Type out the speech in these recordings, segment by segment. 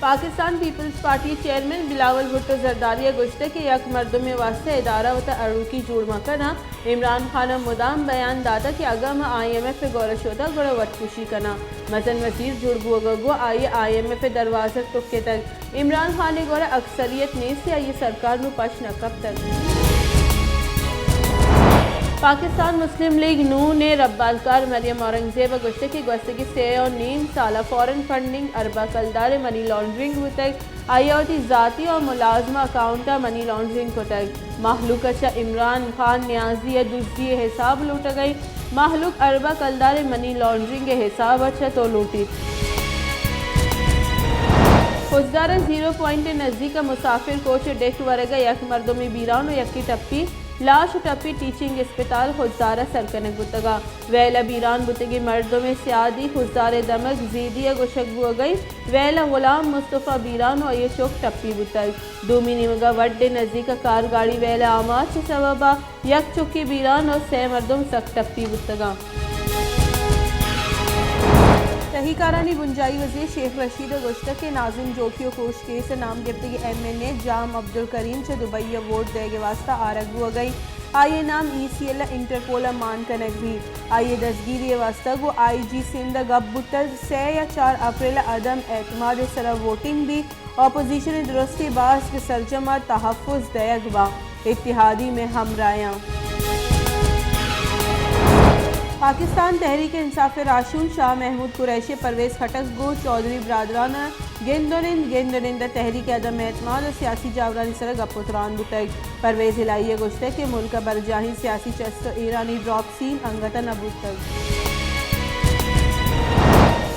Pakistan Peoples party ءِ چیئرمین بلاول بھٹو زرداری ءَ گوشتگ کہ یک مردمے ءِ واستہ ادارہ وتا اڑوکی جوڑ مہ کناں۔ عمران خان ءَ مدام بیان داتگ کہ اگاں ما آئی ایم ایف ءِ گورا شتگ گڑا وت کشی کناں۔ مزن وزیر جوڑ بوگ ءَ گوں آئی ءَ آئی ایم ایف ءِ دروازگ ٹکتگ۔ عمران خان ءِ گورا اکثریت نیست ءُ آئی ءِ سرکار نوں پش نہ کپتگ۔ پاکستان مسلم لیگ نون ءِ ربالکار مریم اورنگزیب ءَ گوشتگ کہ گوستگیں سے ءُ نیم سال ءَ فارن فنڈنگ ارباں کلدار ءِ منی لانڈرنگ بوتگ، آئی ءَ وتی ذاتی ءُ ملازمہ اکاؤنٹ ءَ منی لانڈرنگ کتگ۔ مہلوک ءَ چہ عمران خان نیازی ءِ دزی ءِ حساب لوٹگ ءَ انت۔ مہلوک ارباں کلدار ءِ منی لانڈرنگ ءِ حساب ءَ چہ تو لوٹیت۔ خضدار ءَ زیرو پوائنٹ ءِ نزیک ءَ مسافر کوچ ءِ ڈیک ورگ ءَ یک مردمے بیران ءُ یکے ٹپی، لاش ءُ ٹپی ٹیچنگ اسپتال خضدار ءَ سر کنگ بوتگ ءَ۔ ویل ءَ بیران بوتگیں مردم ءِ سیادی خضدار ءِ دمگ زیدی ءَ گوشگ بوگ ءَ انت۔ ویل ءَ غلام مصطفی بیران ءُ آئی ءِ چک ٹپی بوتگ۔ دومی نیمگ ءَ وڈ ءِ نزیک ءَ کار گاڑی ویل ءَ آماچ ءِ سبب ءَ یک چکے بیران ءُ سئے مردم سک ٹپی بوتگ اَنت۔ تہی کارانی بنجاہی وزیر شیخ رشید ءَ گوشتگ کہ ناظم جوکیو کوش کیس ءِ نام گپتگیں ایم این اے جام عبدالکریم چہ دبئی ءَ ووٹ دئیگ ءِ واستہ آرگ بوگ ءَ انت۔ آئی ءِ نام ای سی ایل ءَ انٹرپول ءَ مان کنگ بیت۔ آئی ءِ دزگیری ءِ واستہ گوں آئی جی سندھ ءَ گپ بوتگ۔ سئے یا چار اپریل ءَ عدم اعتماد ءِ سرا ووٹنگ بیت۔ اپوزیشن ءِ درستیں باسک سرجم ءَ تحفظ دئیگ باں، اتحادی مئے ہمراہ آں۔ پاکستان تحریک انصاف ءِ راہشون شاہ محمود قریشی ءُ پرویز خٹک گوں چوہدری برادران ءَ گند ءُ نند، گند ءُ نند ءَ تحریک عدم اعتماد ءُ سیاسی جاورانی سرا گپ ءُ تران بوتگ۔ پرویز الہی ءَ گوشتگ کہ ملک ءَ برجاہیں سیاسی چست ءُ ایرانی ڈراپ سیم انگت ءَ نہ بوتگ۔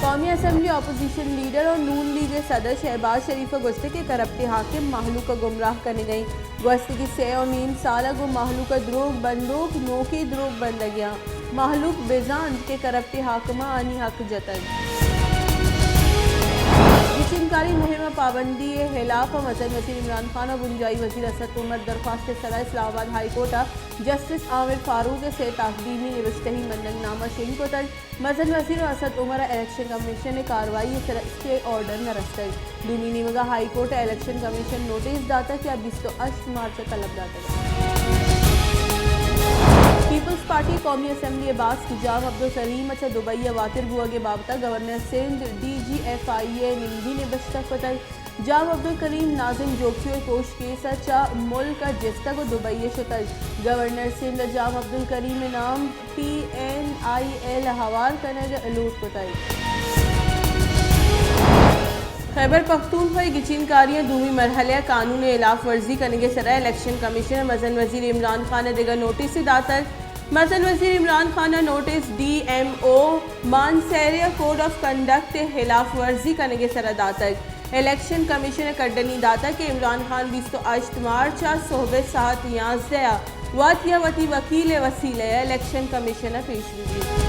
قومی اسمبلی اپوزیشن لیڈر ءُ نون لیگ ءِ صدر شہباز شریف ءَ گوشتگ کہ کرپٹیں حاکم مہلوک ءَ گمراہ کنگ ءَ انت۔ گوستگیں سئے ءُ نیم سال ءَ گوں مہلوک ءَ دروگ بندوک نوکیں دروگ بندگ ءَ انت۔ مہلوک بزاں انت کہ کرپٹیں حاکماں آنی حق جتگ۔ گچینکاری مہم ءَ پابندی ءِ ہلاپ ءَ مزن وزیر عمران خان ءُ بنجاہی وزیر اسد عمر درخواست ءِ سرا اسلام آباد ہائی کورٹ ءَ جسٹس عامر فاروق ءِ سئے تقدیمی نبشتہی مننگ نامہ شنگ کتگ۔ مزن وزیر ءُ اسد عمر ءَ الیکشن کمیشن ءِ کاروائی ءِ سرا اسٹے آرڈر نہ رستگ۔ دومی نیمگ ءَ ہائی کورٹ ءَ الیکشن کمیشن ءَ نوٹس داتگ کہ آ بیست ءُ ہشت مارچ ءَ طلب داتگ۔ پیپلز پارٹی قومی اسمبلی ءِ باسک جام عبدالکریم ءَ چہ دبئی ءَ واتر بوگ ءِ بابت ءَ گورنر سندھ، ڈی جی ایف آئی اے ءَ نمدی نبشتہ کتگ۔ جام عبدالکریم ناظم جوکیو ءِ کوش کیس ءَ چہ ملک ءَ جستگ ءُ دبئی ءَ شتگ۔ گورنر سندھ ءَ جام عبدالکریم ءِ نام پی این آئی ایل ءَ ہوار کنگ ءِ لوٹ کتگ۔ خیبر پختونخوا ءِ گچینکاریاں دومی مرحلہ ءَ قانون ءِ ہلاف ورزی کنگ ءِ سرا الیکشن کمیشن ءَ مزن وزیر عمران خان ءَ دگہ نوٹسے داتگ۔ مزن وزیر عمران خان ءَ notice D M O Mansehra ءَ کوڈ آف کنڈکٹ ءِ ہلاف ورزی کنگ ءِ سرا داتگ۔ الیکشن کمیشن ءَ کڈنی داتگ کہ عمران خان بیست ءُ ہشت مارچ ءَ سہب ءِ ساعت یازدہ ءَ وت یا وتی وکیل ءِ وسیلہ ءَ الیکشن کمیشن ءَ پیش بہ بیت۔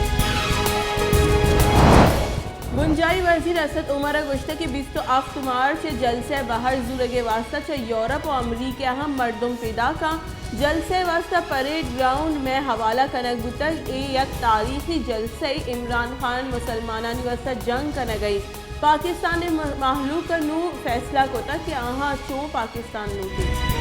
بنجاہی وزیر اسد عمر ءَ گوشتگ کہ بیست ءُ ہفت مارچ ءَ جلسہ ءِ بہر زورگ ءِ واستہ چہ یورپ ءُ امریکہ ءَ ہم مردم پیداک آں۔ جلسہ ءِ واستہ پریڈ گراؤنڈ مئے حوالہ کنگ بوتگ۔ اے یک تاریخی جلسہ ءَ۔ عمران خان مسلمانانی واستہ جنگ کنگ ءَ انت۔ پاکستان ءِ م-، مہلوک ءَ نوں فیصلہ کتگ کہ آہاں چوں پاکستان لوٹ ایت۔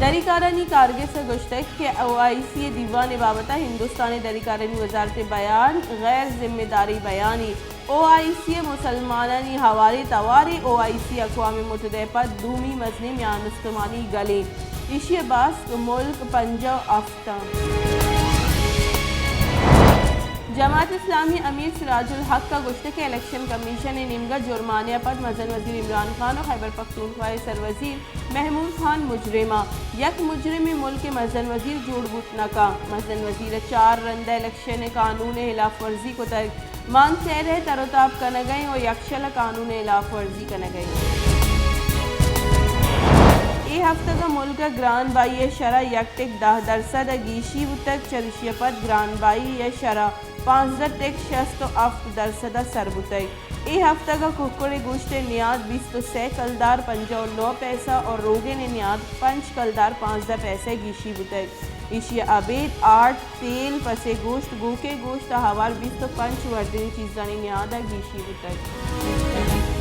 دری کارانی کارگس ءَ گوشتگ کہ او آئی سی ءِ دیوان ءِ بابت ءَ ہندوستان ءِ دری کارانی وزارت ءِ بیان غیر ذمہ داری بیانے۔ او آئی سی ءِ مسلمانانی ہواریں توارے۔ او آئی سی اقوام متحدہ ءَ پد دومی مزنیں میان استمانی گلے۔ ایشی ءِ باسک ملک پنجاہ ءُ ہفت جماعت اسلامی امیر سراج الحق ءَ گوشتگ کہ الیکشن کمیشن ءِ نیمگ ءَ جرمانہ ءَ پد مزن وزیر عمران خان ءُ خیبر پختونخوا ءِ سروزیر محمود خان مجرم آں۔ یک مجرمیں ملک ءِ مزن وزیر جوڑ بوت نہ کنت۔ مزن وزیر ءَ چار رند ءَ الیکشن ءِ قانون ءِ ہلاف ورزی کتگ۔ مانسہرہ ءَ تر ءُ تاب کنگ ءَ انت ءُ یکشل ءَ قانون ءِ ہلاف ورزی کنگ ءَ انت۔ اے ہفتگ ءَ ملک ءَ گران بہائی ءِ شرح یک ٹک دہ درسد ءَ گیشی بوتگ، چریشی ءَ پد گران بہائی ءِ شرح پانزدہ ٹک شست ءُ ہفت درسد ءَ سر بوتگ۔ اے ہفتگ ءَ ککڑ ءِ گوشت ءِ نیاد بیست ءُ سئے کلدار پنجاہ ءُ نو پیسہ ءُ روگن ءِ نیاد پنچ کلدار پانزدہ پیسہ گیشی بوتگ۔ ایشی ء ابید آرٹ، تیل، پسے گوشت، گوکے گوشت ء ہوار بیست ء پنچ وردنی چیزانی نیاد ء گیشی بوتگ۔